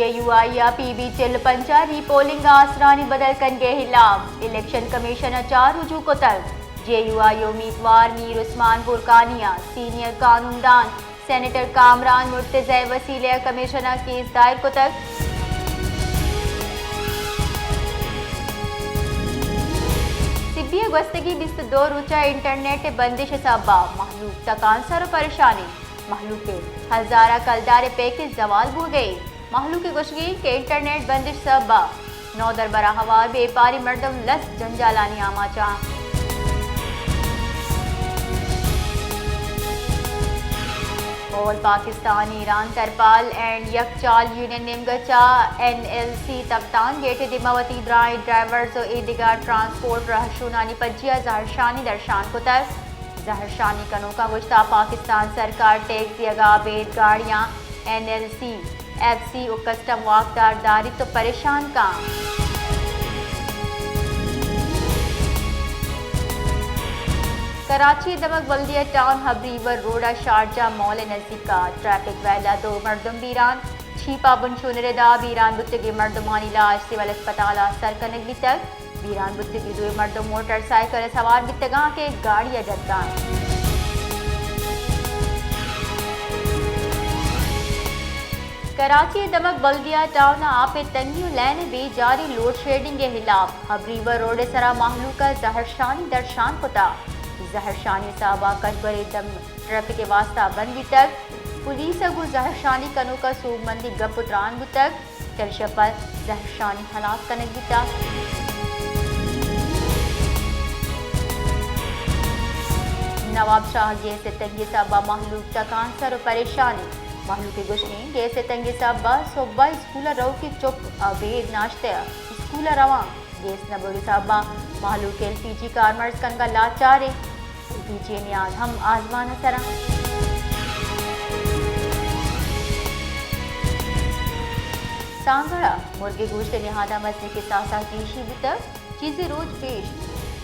جے یو آئی ءَ پی بی چل ءُ پنچ ءَ ری پولنگ ءَ آسرانی بدل کنگ ءِ ہلاپ الیکشن کمیشن ءَ چار رجوع کتگ۔ جے یو آئی ءِ امیتوار میر عثمان برکانی ءَ سینئر قانوندان سینیٹر کامران مرتضی ءِ وسیلہ ءَ کمیشن ءَ کیس دائر کتگ۔ سبی ءَ گوستگیں بیست ءُ دو روچ ءَ انٹرنیٹ ءِ بندش ءِ سبب ءَ مہلوک تکانسر ءُ پریشان اِنت۔ مہلوک ءِ ہزاراں کلدار ءِ پیکج زوال بوگ ءَ اِنت۔ مہلوک ءِ گوشگ اِنت کہ انٹرنیٹ بندش ءِ سبب ءَ نودربراں ہوار بیپاری مردم لس جنجالانی آماچ اَنت۔ آل پاکستان ایران ترپال اینڈ یکچال یونین نیمگ ءَ چہ N L C Taftan gate ءِ دیما وتی درائیں ڈرائیورز ءُ ایدگہ ٹرانسپورٹ رہشونانی پجی ءَ زہرشانی درشان کتگ۔ زہرشانی کنوکاں گوشتگ پاکستان سرکار ٹیکس دیگ ءَ ابید گاڑیاں N L C, F C ءُ کسٹم واکدار داریت ءُ پریشان کنت۔ کراچی ءِ دمگ Baldia town Hub river road ءَ شارجہ مال ءِ نزیک ءَ ٹریفک ویل ءَ دو مردم بیران، چیپ ءَ بنچو نرد ءَ بیران بوتگیں مردمانی لاش سول اسپتال ءَ سر کنگ بیتگ۔ بیران بوتگیں دوئیں مردم موٹر سائیکل ءَ سوار بیتگ اَنت کہ گاڑی ءَ جت اَنت۔ کراچی ءِ دمگ بلدیہ ٹاؤن ءَ آپ ءِ تنگی ءُ لین ءِ بے جاری لوڈ شیڈنگ ءِ ہلاپ ہب ریور روڈ ءِ سرا مہلوک ءَ زہرشانی درشان کتگ۔ زہرشانی ءِ سبب ءَ کشبر ءِ دم ٹریفک ءِ واستہ بند بیتگ۔ پولیس ءَ گوں زہرشانی کنوکاں سوبمندی گپ ءُ تران بوتگ۔ چریشی ءَ پد زہرشانی ہلاس کنگ بیتگ۔ نواب شاہ گیس ءِ تنگی ءِ سبب ءَ مہلوک تکانسر ءُ پریشان اِنت۔ مہلوک ءِ گوشگ اِنت گیس ءِ تنگی ءِ سبب ءَ سہب ءَ اسکول ءَ روکی چک ابید ناشتہ ءَ اسکول ءَ روان۔ گیس نہ بوگ ءِ سبب ءَ مہلوک ایل پی جی کارمرز کنگ ءَ لاچار اِنت۔ ایل پی جی ءِ نیاد ہم آزمان ءِ سر اِنت۔ سانگڑ ءَ مرگ ءِ گوشت ءِ نہاد ءَ مزنیں کساس ءَ گیشی بوتگ۔ چیزے روچ پیش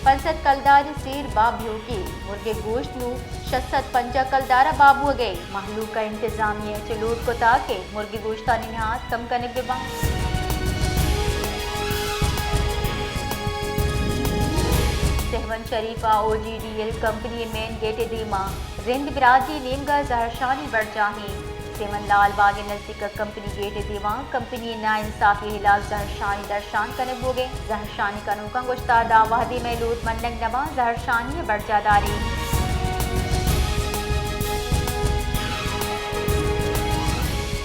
پنچ سد کلدار ءِ سیر باب بوگی، مرگ ءِ گوشت نوں شش سد پنجاہ کلدار ءَ باب بوگ ءَ اِنت۔ مہلوک ءَ انتظامیہ ءَ چہ لوٹ کتگ کہ مرگ ءِ گوشتانی نہاد کم کنگ بہ بنت۔ سہون شریف ءَ او جی ڈی ایل کمپنی ءِ مین گیٹ ءِ دیما رند برادری ءِ نیمگ ءَ زہرشانی برجاہ اِنت۔ سیمن لال باگ ءِ نزیک ءَ کمپنی گیٹ ءِ دیما کمپنی ءِ ناانصافی ءِ ہلاپ زہرشانی درشان کنگ بوگ ءَ اِنت۔ زہرشانی کنوکاں گوشتگ داں وہدے مئے لوٹ منگ نہ باں زہرشانی ءَ برجاہ داریں۔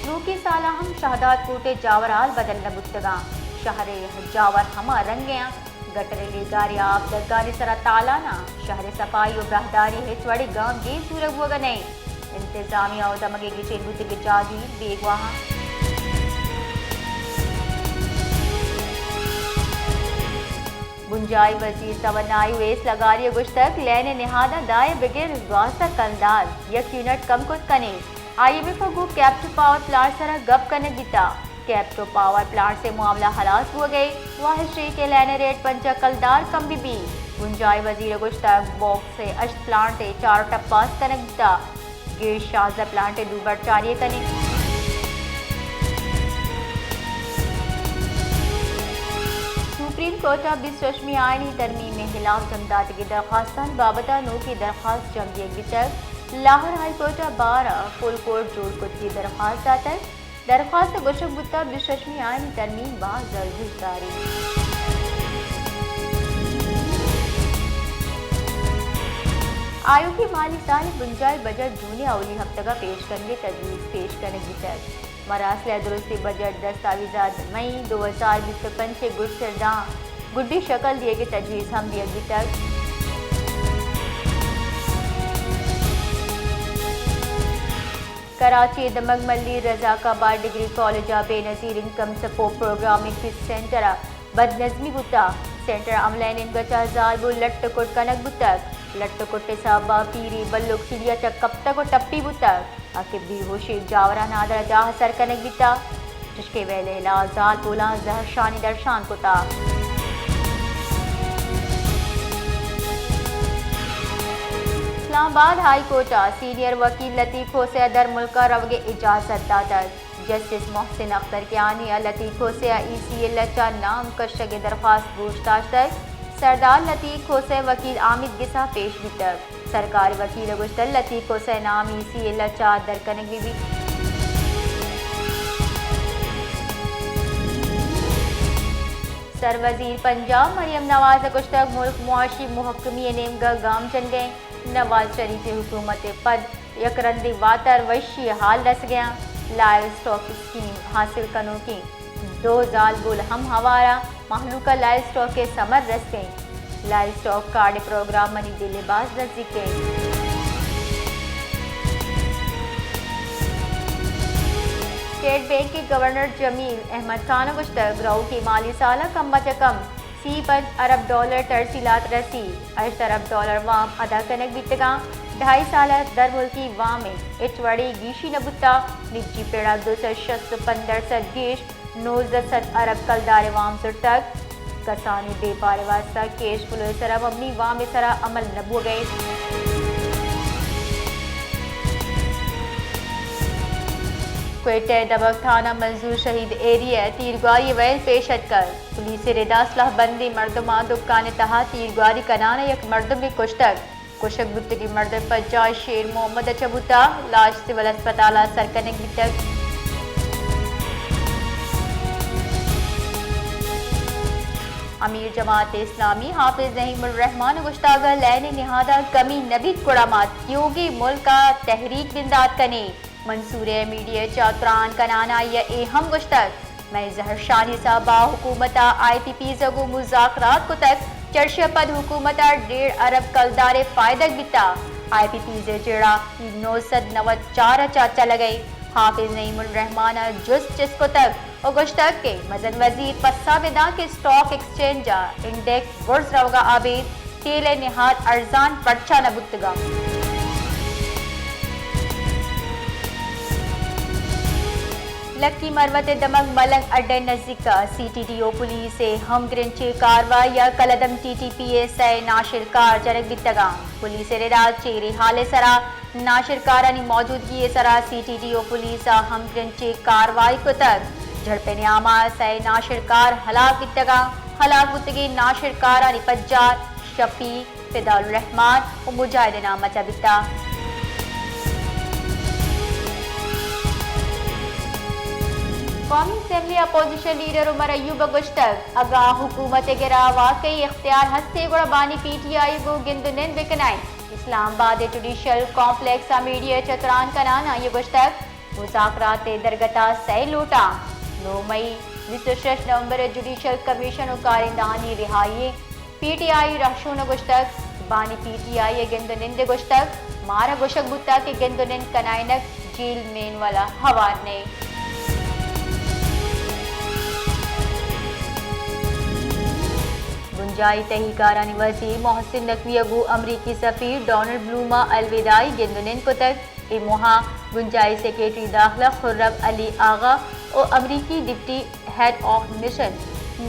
نوکیں سال ءَ ہم شہداد کوٹ ءِ جاور ہال بدل نہ بوتگ اَنت۔ شہر ءِ جاور ہما رنگ ءَ اَنت۔ گٹر ءِ لیگار ءِ آپ دگانی سرا تالان اَنت۔ شہر ءِ صفائی ءُ براہداری ءَ ہچ وڑیں گامگیج زورگ بوگ ءَ نہ اِنت۔ انتظامیہ ءُ دمگ ءِ گچین بوتگیں جاگیر بیگواہ اَنت۔ بنجاہی وزیر توانائی ویس لغاری ءَ گوشتگ لین ءِ نہاداں دائیں بگر دوازدہ کلدار یک یونٹ کم کت کن ایں۔ آئی ایم ایف ءَ گوں کیپٹو پاور پلانٹ ءِ سرا گپ کنگ بیتگ۔ کیپٹو پاور پلانٹ ءِ معاملہ ہلاس بوگ ءَ اِنت۔ واہش اِنت کہ لین ءِ ریٹ پنجاہ کلدار کم بہ بیت۔ بنجاہی وزیر ءَ گوشتگ باکس ءِ ہشت پلانٹ ءِ چار ٹپ پاس کنگ بیتگ۔ گیش شانزدہ پلانٹ ءِ دوبرچاری ءَ کن ایں۔ سپریم کورٹ ءَ بیست ءُ ششمی آئینی ترمیم ءِ ہلاپ جنگ داتگیں درخواستانی بابت ءَ نوکیں درخواست جنگ دیگ بیتگ۔ لاہور ہائی کورٹ ءَ بار ءَ فل کورٹ جوڑ کتگی درخواست داتگ۔ درخواست ءَ گوشگ بوتگ بیست ءُ ششمی آئینی ترمیم باز ارزشت داریت۔ آیوکی مالی سال ءِ بنجاہی بجٹ جون ءِ اولی ہپتگ ءَ پیش کنگ ءِ تجویز پیش کنگ بیتگ۔ مراسل ءِ درستیں بجٹ دستاویزات مئی دو ہزار بیست ءُ پنچ ءِ گڈسر داں گڈی شکل دیگ ءِ تجویز ہم دیگ بیتگ۔ کراچی ءِ دمگ ملیر رزاک آباد ڈگری کالج ءَ بے نظیر انکم سپورٹ پروگرام ءِ فیس سینٹر ءَ بدنظمی بوتگ۔ سینٹر ءِ عملہ ءِ نیمگ ءَ چہ زالبول لٹ ءُ کٹ کنگ بوتگ۔ لٹ ءُ کٹ ءِ سبب ءَ پیریں بلوک سیڑھی ءَ چہ کپتگ ءُ ٹپی بوتگ۔ آ کہ بے ہوشیں جاوراں نادراہ جاہ ءَ سر کنگ بیتگ۔ چشکے ویل ءِ ہلاس زالبولاں زہرشانی درشان کتگ۔ اسلام آباد ہائی کورٹ ءَ سینئر وکیل لطیف کھوسہ ءَ درملک ءَ روگ ءِ اجازت داتگ۔ جسٹس محسن اختر کیانی ء لطیف کھوسے ء ای سی ایل ء چہ نام کشگ ء درخواست گوش داشتگ۔ سردار لطیف کھوسے ء وکیل حامد گس ء پیش بیتگ۔ سرکار ء وکیل ء گوشتگ لطیف کھوسے ء نام ای سی ایل ء چہ در کنگ بہ بیت۔ سر وزیر پنجاب مریم نواز ء گوشتگ ملک معاشی محکمی ء نیمگ ء گام جنگ ء انت۔ نواز شریف ء حکومت ء پد یک رندے واتر وشی ء حال رسگ ء انت۔ لائیو اسٹاک اسکیم حاصل کنوکیں دو زالبول ہم ہوار ء مہلوک ء لائیو اسٹاک ء ثمر رسگ ء انت۔ لائیو اسٹاک کارڈ ء پروگرام منی دل ء باز نزیک ء انت۔ اسٹیٹ بینک ء گورنر جمیل احمد خان ء گوشتگ، روکی مالی سال ء کم چہ کم سی پنچ ارب ڈالر ترسیلات رسی، ہشت ارب ڈالر وام ادا کنگ بیتگاں، ڈھائی سال ء درملکی وام ء ہچ وڑی گیشی نہ بوتا، نجی پڑ ء دو سد شست ء پنچ درسد گیش، نوزدہ سد ارب کلدار ء وام زرتگ۔ کسانیں بیپار ء واستہ کیش فلو ء سرا مبنی وام ء سرا عمل نہ بوگ ء انت۔ کوئٹہ ء دمگ تھانہ منظور شہید ایریا ء تیرگواری ء ویل پیش اتکگ۔ پولیس ء ردا سلاہ بندیں مردماں دکان ء تہا تیرگواری کنان ء یک مردمے کشتگ۔ کشگ بوتگیں مردم پجاہ شیر محمد ء چہ بوتگ، لاش سول ہسپتال ء سر کنگ بیتگ۔ امیر جماعت اسلامی حافظ نعیم الرحمان ء گوشتگ، لین ء نہاد ء کمی نہ بیت گڑا ما تیوگیں ملک ء تحریک بندات کنیں۔ منصور ء میڈیا ء چہ تران کنان ء آئی ء اے ہم گوشتگ، مئے زہرشانی صاحب ء حکومت ء آئی پی پیز ء گوں مذاکرات کتگ، چرشی ء پد حکومت ء ڈیڑھ ارب کلدار ء فائدگ بیتگ۔ آئی پی پیز ء جیڑہ نو سد نود چار ء چہ چلگ ء انت۔ حافظ نعیم الرحمان ء جست چست کتگ ء گوشتگ کہ مزن وزیر پسہ بداں کہ اسٹاک ایکسچینج ء انڈیکس برز روگ ء ابید تیل ء نہاد ارزان پرچا نہ بوتگاں۔ لکی مروت ء دمگ ملنگ اڈ ء نزیک ء سی ٹی ڈی او پولیس ء ہم گرنچیں کاروائی ء کلدم ٹی ٹی پی ء سئے ناشرکار جنگ بیتگاں۔ پولیس ء ردا چیریں حال ء سرا ناشرکارانی موجودگی ء سرا سی ٹی ڈی او پولیس ء ہم گرنچیں کاروائی کتگ۔ جھڑپ ء نیاما سئے ناشرکار ہلاک بیتگاں۔ ہلاک بوتگیں ناشرکارانی پجار شفیق، فدا الرحمان و مجاہد ء نام ء چہ بیتگ۔ قومی اسمبلی اپوزیشن لیڈر عمر ایوب ء گوشتگ، اگاں حکومت ء گرا واقعی اختیار ہستے گڑا بانی پی ٹی آئی گوں گند و نند بکنائیں۔ اسلام آباد ء جوڈیشل کمپلیکس ء میڈیا ء چہ تران کنان آئی ء گوشتگ، مذاکرات ء درگت ء سئے لوٹاں۔ نو مئی، بیست و شش نومبر ء جوڈیشل کمیشن و کارندہانی رہائی۔ پی ٹی آئی رہشون ء گوشتگ، بانی پی ٹی آئی ء گند و نند ء گوشتگ، مارا گوشگ بوتگ کہ گند و نند کنائینگ جیل مین والا ہوار نئے۔ بنجاہی تہی کارانی وزیر محسن نقوی ء گوں امریکی سفیر ڈونلڈ بلوم ء الوداعی گند و نند کتگ۔ اے موہ ء بنجاہی سیکرٹری داخلہ خرم علی آغا و امریکی deputy head of mission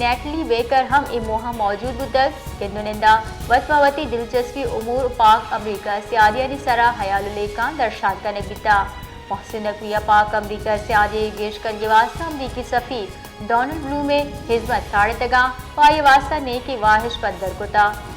Natalie Baker ہم اے موہ ء موجود بوتگ۔ گند و نند ء وت ماں وتی دلچسپی امور و پاک امریکہ سیادیانی سرا ہیال و لیکہاں درشان کنگ بیتگ۔ محسن نقوی ء پاک امریکہ سیادی ء گیش کنگ ء واستہ امریکی سفیر ڈونلڈ بلوم ء ہزمت ساڑتگاں و آئی ء واستہ نیکیں واہش پدر کتگ۔